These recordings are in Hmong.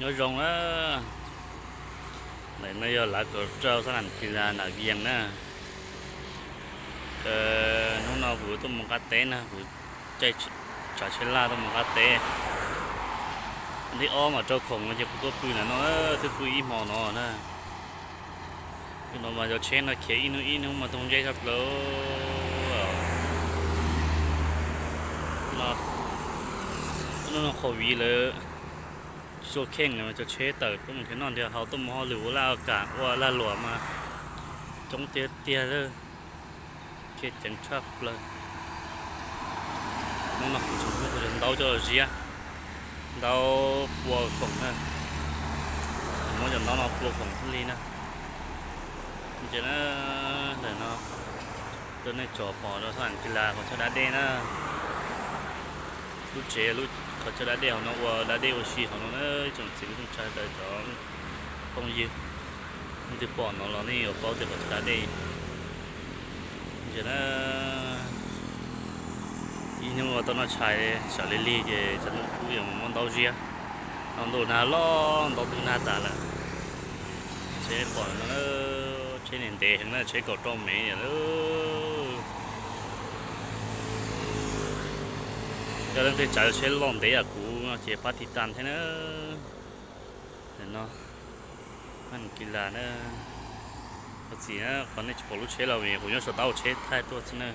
Nyob zoo na, ntawm no yog lav kaum rau sab Nam Kis Las Nram Vias na. Hnub no kuv tuaj mus qab teb na, kuv caij tsav tsheb laj tuaj mus qab teb. Nthib ob mas raug khoom no ces kuv tuaj pw ntawm no, twb pw ib hmo no na. Hnub no mas cov tsheb no khiav ib hnub ib hnub mas toog ntseb tshaj plaws. Hnub no qhov viv lawv tsis tshua kheej, cov tsheb tawm tuaj mus nrhiav noj nrhiav haus, tuaj mus hauj lwm ua laj ua kam ua lag luam mas coob tiag tiag lawm. Khiav ceev tshaj plaws. Hnub no kuv tseem muab cov ntaub coj los ziab, ntaub pua khoom na, muab cov ntaub no pua khoom thiaj li na. Ces na, ntawm no rau nej tsom pom rau sab Nam Kis Las qhov chaw da dej na. Lub tsev, qhov chaw da dej hauv no ua da dej ua si hauv no na, ib tsoom txiv tsoom tsav, cov phooj ywg, leej twg pom no los nej yuav paub tias qhov chaw da dej. Ces na, ib hnub ua tau noj tshais sawv lig lig ces tsam no kuv yuav mus muab ntaub ziab. No ntuj nag loj, ntaub twb nag tas lawm. Tsheb pom no, tsheb ntev heev na, tsheb kaum rau mev lawm. Yog leej twg tsav tsheb loj ntev yam kuv no ces pab tiv tas thiab na. Ntawm no, Nam Kis Las na, qhov txim na, qhov nej tsis pom lub tsheb los vim kuv nyob saum taub hau tsheb thaij tuaj xwb na.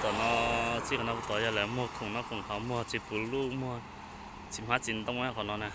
Tom no, txij qhov no tod yog lawv muag khoom noj khoom haus, muag txiv puv luj, muag txiv hmab txiv ntoo qhov no na.